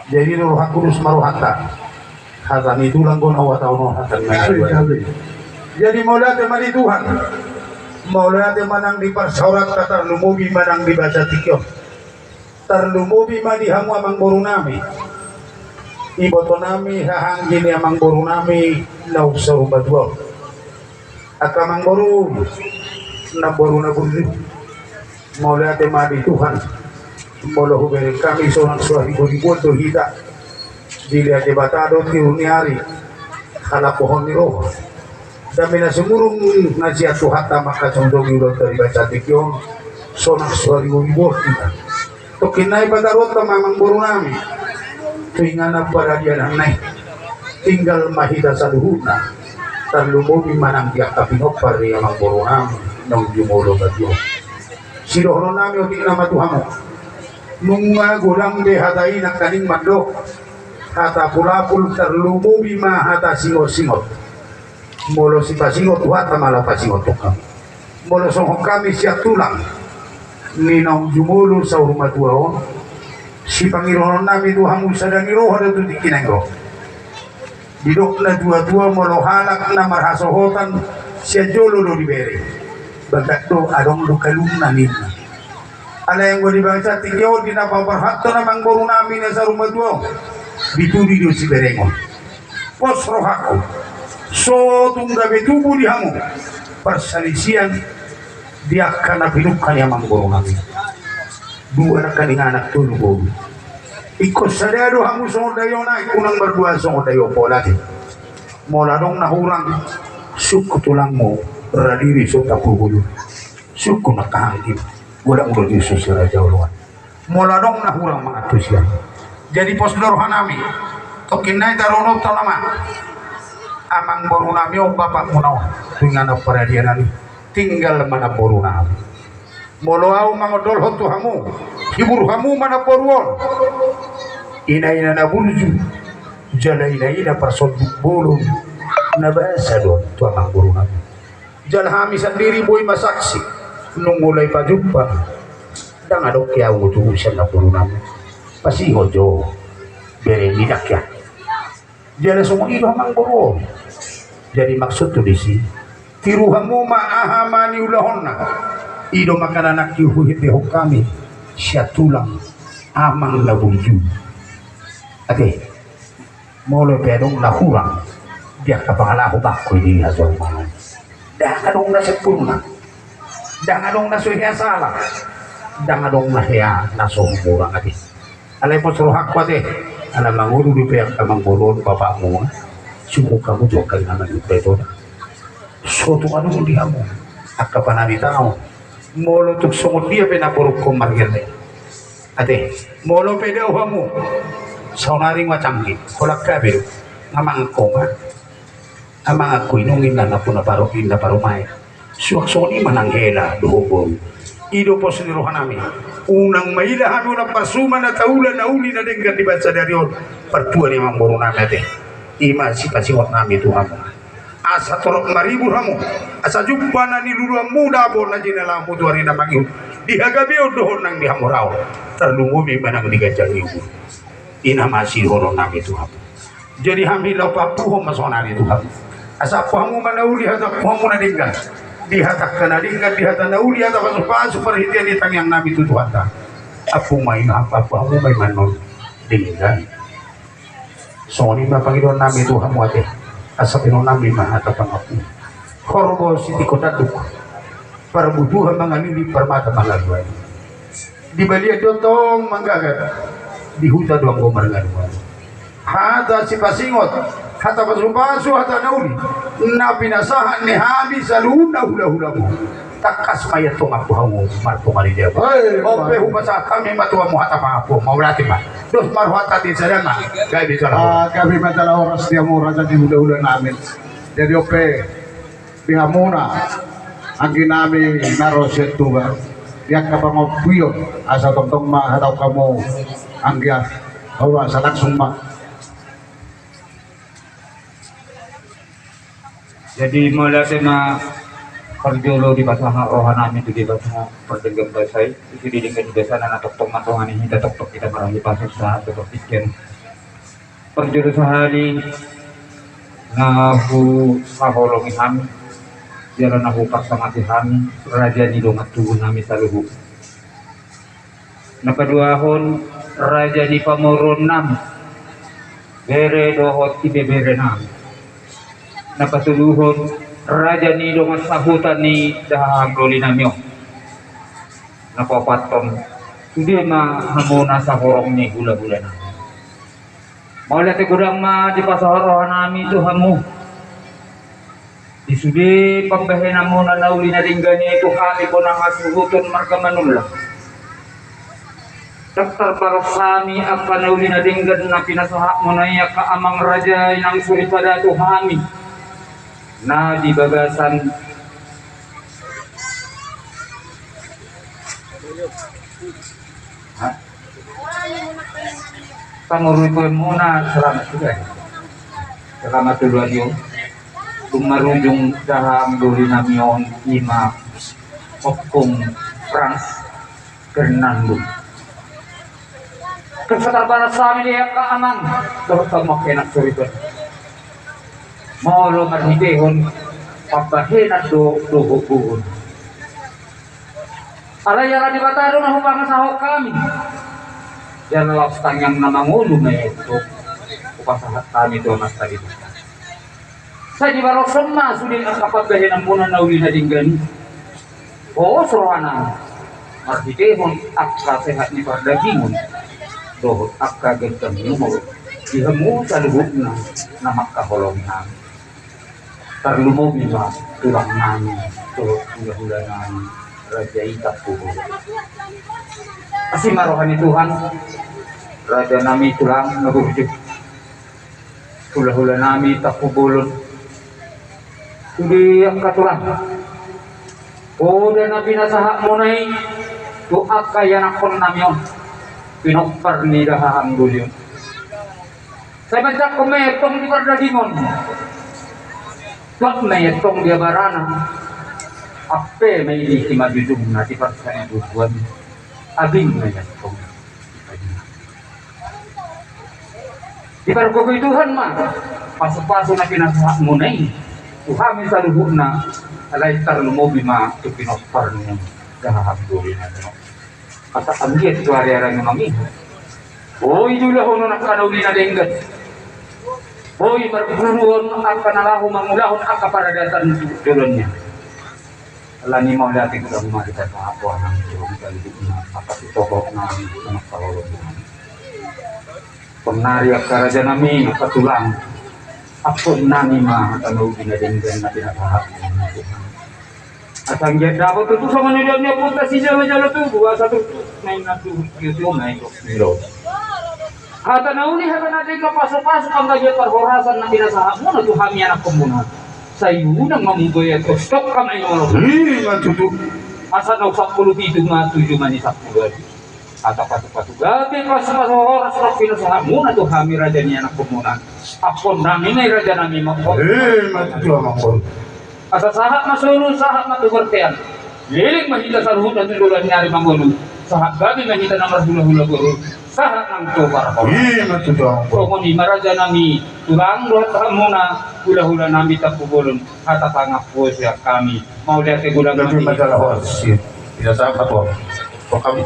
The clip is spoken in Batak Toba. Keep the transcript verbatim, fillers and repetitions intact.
Jadi do rohangku dos ma rohanta. Hata ni tulang do na huhatahon on hata ni. Jadi mauliate ma di Tuhan. Mauliate ma nang di parsaoranta, tarlumobi ma nang di basa tingki on. Tarlumobi ma di hamu amangboru nami, iboto nami, hahaanggi ni amangboru nami naung saur matua on. Angka amangboru, namboru na burju, mauliate ma di Tuhan. Molo hubereng hami sonang so hariboriboan do hita, dilehon Debata do tiur ni ari, halakohon ni roha, dame na sumurung na sian Tuhanta mangkasonggongi ulaonta di basa tingki on, sonang so hariboriboan hita. Tongkin nai pataruonta ma amangboru nami tu inganan paradianan i. Tinggal ma hita saluhutna. Tarlumobi ma nang di angka pinompar ni amangboru nami naung jumolo bagi on. Sidohonon nami otik nama tu hamu. Nunga godang be hata i nangkaning mandok hata pulapul, tarlumobi ma hata singot-singot. Molo sipasingot Tuhanta ma laho pasingot hamu. Molo songon hami sian tulang ni naung jumolo saur matua on, sipangidohonon nami tu hamu sada ni roha do tu tingki na inggo. Didok na tua-tua, molo halak na marhasohotan sian jolo do dibere. Bagas do adong do kalumna ninna. Alai anggo di basa tingki on di na paparhaton amangboru nami na saur matua on, ditudi do siberengon. Pos rohangku, so tung gabe tubu di hamu parsalisian di angka na pinungka ni amangboru nami. Dua nangkaning anak, tolu boru. Ingkon sada do hamu songon daion aek, unang mardua songon daion pola ate. Molo adong na hurang, sungkun tulangmu, radiri so tapugul. Sungkun angka hahaanggi, godang do di susi raja oloan. Molo adong na hurang mangantusi hamu. Jadi pos do roha nami. Tongkin nai taruononta nama amangboru nami on, bapakmuna on, tu inganan paradianan i. Tinggal ma namboru nami. Molo ahu mangondolhon tu hamu, hibur hamu ma namboru on. Ina-ina na burju jala ina-ina parsonduk bolon na basa do tu amangboru nami. Jala hami sandiri boi ma saksi, nunga mulai pajumpa, ndang adong ke ahu tubu sian namboru nami. Pasingot jo bere ni dangka. Jala songon i do amangboru on. Jadi maksudhu disi, tiru hamu ma aha ma niulahonna. I do ma angka na nangkin huhitehon hami sian tulang amang na burju. Ate. Molo pe adong na hurang di angka pangalaho bakku i di hajolmaon, ndang adong na sempurna, ndang adong na so hea sala, ndang adong na hea na so hurang ate. Alai pos rohangku ate, ala mangolu dope angka amangboru on bapakmu, sungkun hamu jo angka inganan ni Debata. So tung adong di hamu angka panalitaon. Molo tung songon dia pe namborungkon margelleng ate, molo pe dao hamu, saonari nga canggih, holan gabe do. Nga mangan ho ma, nga mangan ho inong, inna nampuna parumaen. Suang songon i ma nang hela dohot boru. I do pos ni roha nami. Unang maila hami, unang parsuma na taula na uli na denggan di bagasan sadari on, partua ni amangboru nami ate. I ma sipasingot nami tu hamu. Asa torop maribur hamu, asa jumpa na niluluanmu dabo na jinalamu tu ari na mangihut, di hagabeon dohot nang di hamoraon, tarlumobi ma nang di ganjang ni umur. I ma sidohonon nami tu hamu. Jadi hami laho paampuhon ma sonari tu hamu. Asa ampu hamu ma na uli, hata ampu hamu na denggan. Dihatahon na denggan, dihata na uli, hata pasupasu, parhitean ni tangiang nami tu Tuhanta. Ampu ma i, ampu hamu ma i annon denggan. Songon i ma pangidoan nami tu hamu ate, asa pinangido nami ma hata pangampu. Horbo sitiko tanduk, parbutuhan mangalili, parmata mangalualu. Di balian do tong manggagat, di huta do anggo marngalualu. Hata sipasingot, hata pasupasu, hata na uli, na pinasahat ni hami saluhutna hulahulamu. Tangkas ma i antong ampu hamu martonga di jabu. Hei, on pe hupasahat hami ma tu hamu hata pangampu, mauliate ma. Dos ma rohanta di sada ma, gabe jala horas. Ah, gabe ma jala horas di hamu raja ni hulahula nami. Jadi on pe di hamuna anggi nami na ro sian Tuban, di angka pangampuon, asa tongtong ma hatahon hamu anggia, hamu asa langsung ma. Jadi mauliate ma Parjolo dipasahat roha nami tu Debata pardenggan basa i, isi di denggan basa na tongtong mandongani hita, tongtong hita marhahipason sahat tu partingkian. Parjolo sahali na huhaholongi hami jala na huparsangapon hami, raja ni dongan tubu nami saluhut. Na paduahon, raja ni pamoruon nami, bere dohot ibebere nami. Na patoluhon, raja ni dongan sahuta ni dahahang doli nami on. Na paopathon, sude ma hamu na sahorong ni hulahula nami. Mauliate godang ma dipasahat roha nami tu hamu. Di sude pambahenanmuna na uli na denggan i tu hami bona hasuhuton marga Manullang. Ndang tarbalos hami angka na uli na denggan na pinasahatmuna i angka amang raja i nang soripada tu hami. Na di bagasan Pangurui koe muna, selamat suda. Selamat dulu adio. Tung marujung dahahang doli nami on ima Ompung Frans Fernando. Tung so tarbalos hami di angka amang, terutama kena soriban. Molo marhitehon pambahenan do dohot gogo. Alai ala Debata do na hupangasahon hami. Jala laos tangiang na mangolu ma i, tung hupasahat hami tu Amanta Debata. Sai dibaloshon ma sude angka pambahenanmuna na uli na denggan i. Pos rohana marhitehon angka sehat ni pardagingon dohot angka ganjang ni umur di hamu saluhutna na mangkaholongi hami. Tarlumobi ma tulang nami dohot hulahula nami raja i Tampubolon. Asi ma roha ni Tuhan, raja nami tulang na burju. Hulahula nami Tampubolon. Sude angka tulang, poda na pinasahatmuna i tu angka ianakhon nami on, pinompar ni dahahang doli on. Sai manjangkon ma i antong di pardagingon. Tuat ma i antong di abarana. Ampe ma i di simanjujungna, di parsaribubuan. Abing ma i antong. Dipargogoi Tuhan ma pasupasu na pinasahatmuna i tu hami saluhutna, alai tarlumobi ma tu pinompar ni dahahang doli nami on. Asa anggiat tu ari-ari na mangihut, boi diulahon on angka na uli na denggan. Boi marguruhon angka na laho mangulahon angka paradatan tu joloan i. Alani mauliate godang ma hita sahat tu Amanta Debata, angka sitohot nami, angka holong nami. Sonari angka raja nami, angka tulang, ampuon nami ma hata na uli na denggan na pinasahat. Asa anggiat dapot tutu songon na nidok ni ompunta sijalo-jalo tubu, asa tutu naeng na tubu, tutu naeng dok niro. Hata na uli, hata na denggan, pasu-pasu, panggabean, parhorasan na pinasahatmuna tu hami anakhonmuna. Sai unang ma muboi, tostok hami molo. Ima tutu. Asa naung sampulu pitu ma tuju ma ni sampulu. Hata pasu-pasu gabe, pasu-pasu horas na pinasahatmuna tu hami raja ni anakhonmuna. Ampuon nami ma i raja nami ma. Ima tutu amang boru. Asa sahat ma solu, sahat ma tu bontean. Leleng ma hita saluhutna tu joloan ni ari mangolu. Sahat gabe ma hita na marhulahula boru. Sahat nang tu parhon. Ima tutu amang boru. Songon i ma raja nami, tulang dohot hamuna, hulahula nami Tampubolon. Hata pangampuon sian hami. Mauliate godang. Tapi masalah horas. Tidak sabar, Bang. Kok kami